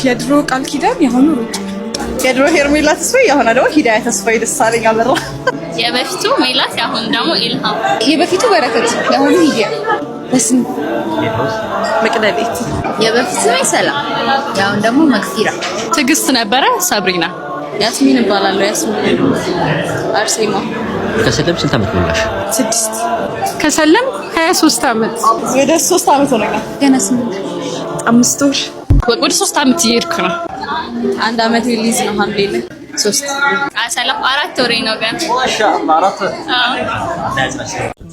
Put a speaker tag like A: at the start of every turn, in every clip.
A: የድሮ ቃል ኪዳን፣ የአሁኑ ሩጫ።
B: የድሮ ሄርሜላ ተስፋዬ፣ የአሁኗ ደግሞ ሂዳያ ተስፋዬ ደሳለኝ አበራ።
C: የበፊቱ ሜላት፣ የአሁኑ ደግሞ ኢልሃም።
A: የበፊቱ በረከት፣ የአሁኑ ሂዲያ። በስም
B: መቅደሌት።
C: የበፊቱ ስሜ ሰላም፣ የአሁን ደግሞ መግፊራ።
D: ትዕግስት ነበረ፣ ሰብሪና።
C: ያስሚን እባላለሁ። ያስሚን አርሴማ።
E: ከሰለም ስንት ዓመት ሞላሽ?
A: 6። ከሰለምኩ 23 ዓመት።
B: ወደ 3 ዓመት ሆኖኛል።
C: ገና 8።
B: 5 ወር።
D: ወደ 3 ዓመት እየሄድኩ ነው።
C: 1 ዓመት ሊይዝ ነው ሐምሌ ላይ። 3 ሰላም 4 ወሬ ነው ገና።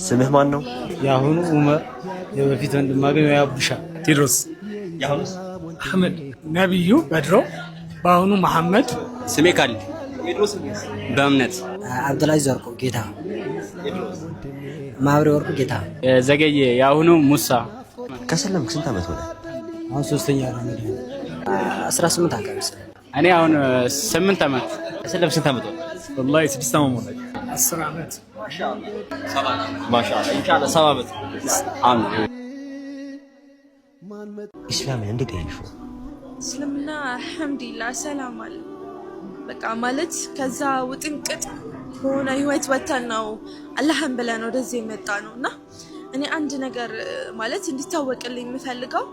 E: ስምህ ማን ነው?
F: የአሁኑ ኡመር፣ የበፊት ወንድማገኝ ያቡሻ።
G: ቴድሮስ።
F: አህመድ። ነቢዩ በድሮ፣ በአሁኑ መሐመድ።
G: ስሜ ካሊድ። በእምነት
H: አብዱልአዚዝ ወርቁ ጌታ፣ ማብሬ ወርቁ ጌታ።
G: ዘገየ፣ የአሁኑ ሙሳ።
E: ከሰለምክ ስንት ዓመት ሆነ?
H: አሁን ሶስተኛ ረመዳን 18 አካባቢ መሰለኝ።
G: እኔ አሁን 8 ዓመት።
E: ከሰለምክ ስንት ዓመት ሆነ?
G: ወላሂ 6 ዓመት ሞላኝ።
F: 10 ዓመት።
G: ማሻአላህ ኢንሻአላህ 7 ዓመት። አሜን።
E: ኢስላምን እንዴት ያየሽው?
I: እስልምና አልሐምዱሊላህ ሰላም አለ። በቃ ማለት ከዛ ውጥንቅጥ ከሆነ ህይወት ወተን ነው አላህን ብለን ወደዚህ የመጣ ነው። እና እኔ አንድ ነገር ማለት እንዲታወቅልኝ የምፈልገው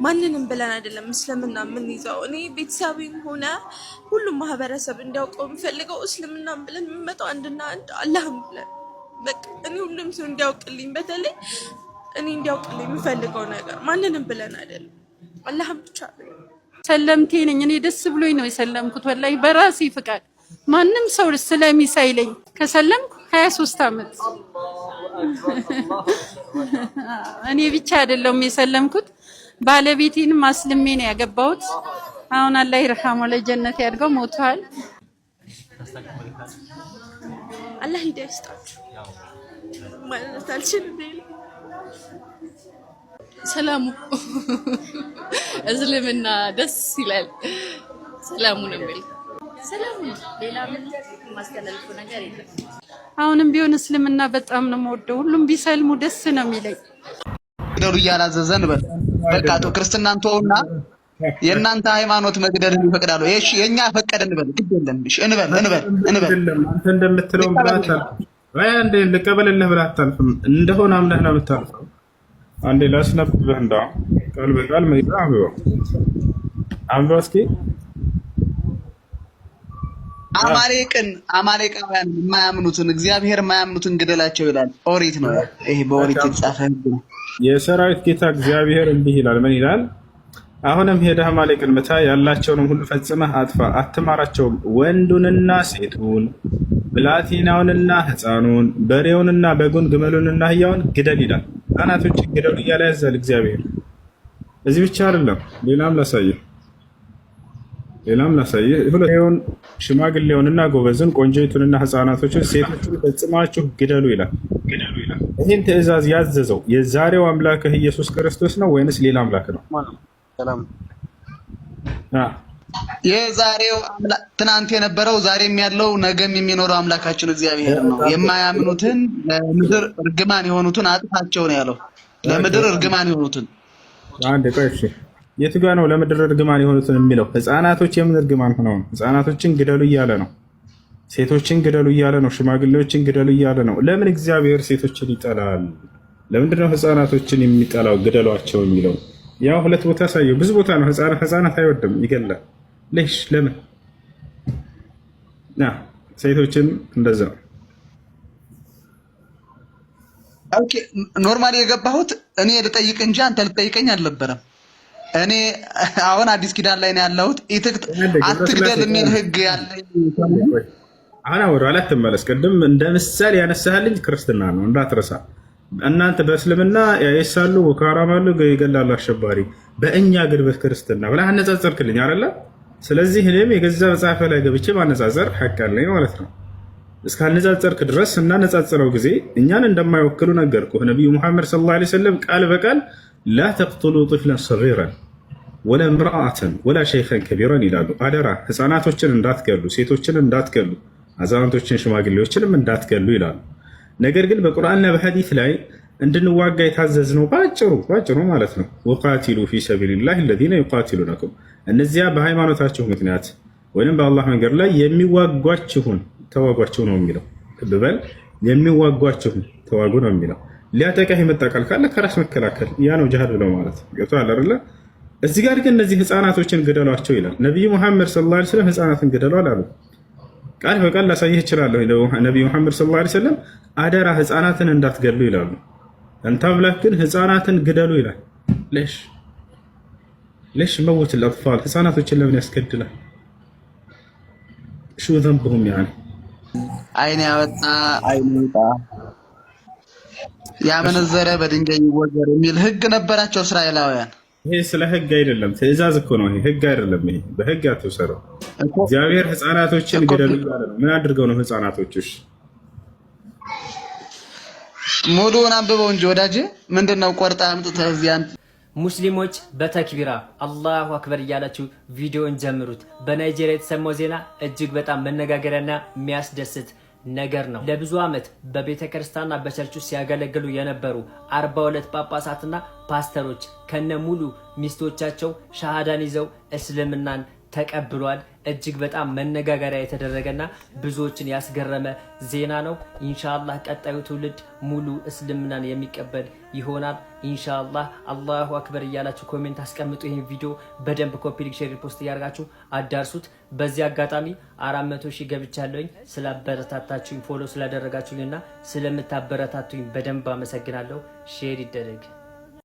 I: ማንንም ብለን አይደለም እስልምና የምንይዘው። እኔ ቤተሰብም ሆነ ሁሉም ማህበረሰብ እንዲያውቀው የምፈልገው እስልምናን ብለን የምንመጣው አንድና አንድ አላህን ብለን። በቃ እኔ ሁሉም ሰው እንዲያውቅልኝ፣ በተለይ እኔ እንዲያውቅልኝ የምፈልገው ነገር ማንንም ብለን አይደለም፣ አላህን ብቻ ብለን።
D: ሰለምቴ ነኝ። እኔ ደስ ብሎኝ ነው የሰለምኩት፣ ወላሂ በራሴ ፍቃድ ማንም ሰው ስለሚ ሳይለኝ። ከሰለምኩ 23 ዓመት። እኔ ብቻ አይደለሁም የሰለምኩት፣ ባለቤቴንም አስልሜ ነው ያገባሁት። አሁን አላህ ይርሐመው ለጀነት ያድርገው፣ ሞቷል።
I: አላህ ሂዳያ ይስጣችሁ ማለት አልችልም ሌላ።
D: ሰላሙ፣ እስልምና ደስ ይላል። ሰላሙ ነው የሚል
C: ሰላም ነው። ሌላ ምን የማስተላልፈው ነገር የለም።
D: አሁንም ቢሆን እስልምና በጣም ነው የምወደው። ሁሉም ቢሰልሙ ደስ ነው የሚለኝ።
J: ግደሉ እያላዘዘ እንበል። በቃ ተው፣ ክርስትናን ተውና የእናንተ ሃይማኖት መግደልን ይፈቅዳሉ። እሺ የኛ ፈቀደ እንበል፣ ግድ የለም። እሺ እንበል እንበል እንበል።
K: አይደለም፣ አንተ እንደምትለውም ብለህ አታልፍም። አይ አንዴ ልቀበልልህ ብለህ አታልፍም። እንደሆነ አምነህ ነው የምታልፈው። አንዴ ላስነብብህ፣ እንደው ቃል በቃል ምን ይላል? አንብበው አንብበው እስኪ።
J: አማሌቅን፣ አማሌቃውያን የማያምኑትን፣ እግዚአብሔር የማያምኑትን ግደላቸው ይላል። ኦሪት ነው ይሄ፣ በኦሪት የተጻፈ ህግ ነው።
K: የሰራዊት ጌታ እግዚአብሔር እንዲህ ይላል። ምን ይላል? አሁንም ሄደህ አማሌቅን ምታ፣ ያላቸውንም ሁሉ ፈጽመህ አጥፋ፣ አትማራቸውም። ወንዱንና ሴቱን፣ ብላቴናውንና ሕፃኑን፣ በሬውንና በጉን፣ ግመሉንና አህያውን ግደል ይላል። ሕፃናቶችን ግደሉ እያለ ያዛል እግዚአብሔር። እዚህ ብቻ አይደለም፣ ሌላም ላሳየህ፣ ሌላም ላሳየህ። ሁለቱን፣ ሽማግሌውንና ጎበዝን፣ ቆንጆይቱንና ሕፃናቶችን፣ ሴቶችን ፈጽማችሁ ግደሉ ይላል። ይህን ትእዛዝ ያዘዘው የዛሬው አምላክህ ኢየሱስ ክርስቶስ ነው ወይንስ ሌላ አምላክ ነው?
J: የዛሬው ትናንት የነበረው፣ ዛሬም ያለው፣ ነገም የሚኖረው አምላካችን እግዚአብሔር ነው። የማያምኑትን፣ ለምድር እርግማን የሆኑትን አጥፋቸው ነው ያለው። ለምድር እርግማን የሆኑትን።
K: አንድ ቆይ፣ እሺ፣ የቱ ጋ ነው ለምድር እርግማን የሆኑትን የሚለው? ህፃናቶች የምን እርግማን ሆነው ነው? ህፃናቶችን ግደሉ እያለ ነው። ሴቶችን ግደሉ እያለ ነው። ሽማግሌዎችን ግደሉ እያለ ነው። ለምን እግዚአብሔር ሴቶችን ይጠላል? ለምንድነው ህፃናቶችን የሚጠላው? ግደሏቸው የሚለው ያው ሁለት ቦታ ሳየው ብዙ ቦታ ነው። ህፃናት አይወድም፣ ይገላል። ليش ለምን? ሴቶችን እንደዛ።
J: Okay፣ normally የገባሁት እኔ ልጠይቅ እንጂ አንተ ልጠይቀኝ አልነበረም። እኔ አሁን አዲስ ኪዳን ላይ ነው ያለሁት። አትግደል የሚል ህግ ያለኝ
K: አሁን ወደ ኋላ ትመለስ። ቅድም እንደ ምሳሌ ያነሳህልኝ ክርስትና ነው እንዳትረሳ። እናንተ በእስልምና ያይሳሉ፣ ቦኮ ሃራም አሉ፣ ይገላሉ አሸባሪ። በእኛ ግን በክርስትና ብለህ አነጻጸርክልኝ አይደለ? ስለዚህ እኔም የገዛ መጽሐፍ ላይ ገብቼ ማነጻጸር ሐቅ አለኝ ማለት ነው። እስካነጻጸርክ ድረስ እናነጻጽረው ጊዜ እኛን እንደማይወክሉ ነገርኩህ። ነቢዩ ሙሐመድ صلى الله عليه وسلم ቃል በቃል لا تقتلوا طفلا صغيرا ولا امرأة ولا شيخا كبيرا ይላሉ። አደራ ህፃናቶችን እንዳትገሉ፣ ሴቶችን እንዳትገሉ፣ አዛውንቶችን ሽማግሌዎችንም እንዳትገሉ ይላሉ። ነገር ግን በቁርአንና በሐዲስ ላይ እንድንዋጋ የታዘዝነው ባጭሩ ባጭሩ ማለት ነው። وقاتلوا في سبيل الله الذين يقاتلونكم፣ እነዚያ በሃይማኖታችሁ ምክንያት ወይም በአላህ መንገድ ላይ የሚዋጓችሁን ተዋጓቸው ነው የሚለው። ልብ በል፣ የሚዋጓችሁን ተዋጉ ነው የሚለው። ሊያጠቃህ የመጣ ቃል ካለ ከራስ መከላከል፣ ያ ነው ጅሃድ ብለው ማለት ገብቶሃል አይደለ? እዚህ ጋር ግን እነዚህ ህፃናቶችን ግደሏቸው ይላል። ነቢዩ ሙሐመድ صلى الله عليه وسلم ህፃናትን ግደሉ አላሉ። ቃል በቃል ላሳይህ እችላለሁ። ነቢዩ ሙሐመድ صلى الله عليه وسلم አደራ ህፃናትን እንዳትገሉ ይላሉ። አንተ አምላክ ግን ህፃናትን ግደሉ ይላል። ليش ليش موت الأطفال ህፃናቶችን ለምን ያስገድላል? شو ذنبهم يعني?
J: አይን ያወጣ አይን ይውጣ፣ ያመነዘረ በድንጋይ ይወገር የሚል ህግ ነበራቸው እስራኤላውያን።
K: ይሄ ስለ ህግ አይደለም፣ ትዕዛዝ እኮ ነው። ይሄ ህግ አይደለም። ይሄ በህግ አትውሰደው። እግዚአብሔር ህፃናቶችን ግደሉ እያለ ነው። ምን አድርገው ነው ህፃናቶችሽ?
J: ሙሉውን አንብበው እንጂ ወዳጄ፣ ምንድን ነው ቆርጣ አምጥተህ እዚህ አንተ
L: ሙስሊሞች በተክቢራ الله أكبر እያላችሁ ቪዲዮን ጀምሩት። በናይጄሪያ የተሰማው ዜና እጅግ በጣም መነጋገሪያና የሚያስደስት ነገር ነው። ለብዙ ዓመት በቤተ ክርስቲያንና በ church ውስጥ ሲያገለግሉ የነበሩ 42 ጳጳሳትና ፓስተሮች ከነ ሙሉ ሚስቶቻቸው ሻሃዳን ይዘው እስልምናን ተቀብሏል። እጅግ በጣም መነጋገሪያ የተደረገና ብዙዎችን ያስገረመ ዜና ነው። ኢንሻአላህ ቀጣዩ ትውልድ ሙሉ እስልምናን የሚቀበል ይሆናል። ኢንሻአላህ الله أكبر እያላችሁ comment አስቀምጡ። ይህን ቪዲዮ በደንብ copy link፣ share፣ post እያደርጋችሁ አዳርሱት። በዚህ አጋጣሚ 400,000 ገብቻለሁኝ። ስላበረታታችሁኝ፣ follow ስላደረጋችሁኝና ስለምታበረታቱኝ በደንብ አመሰግናለሁ። Share ይደረግ።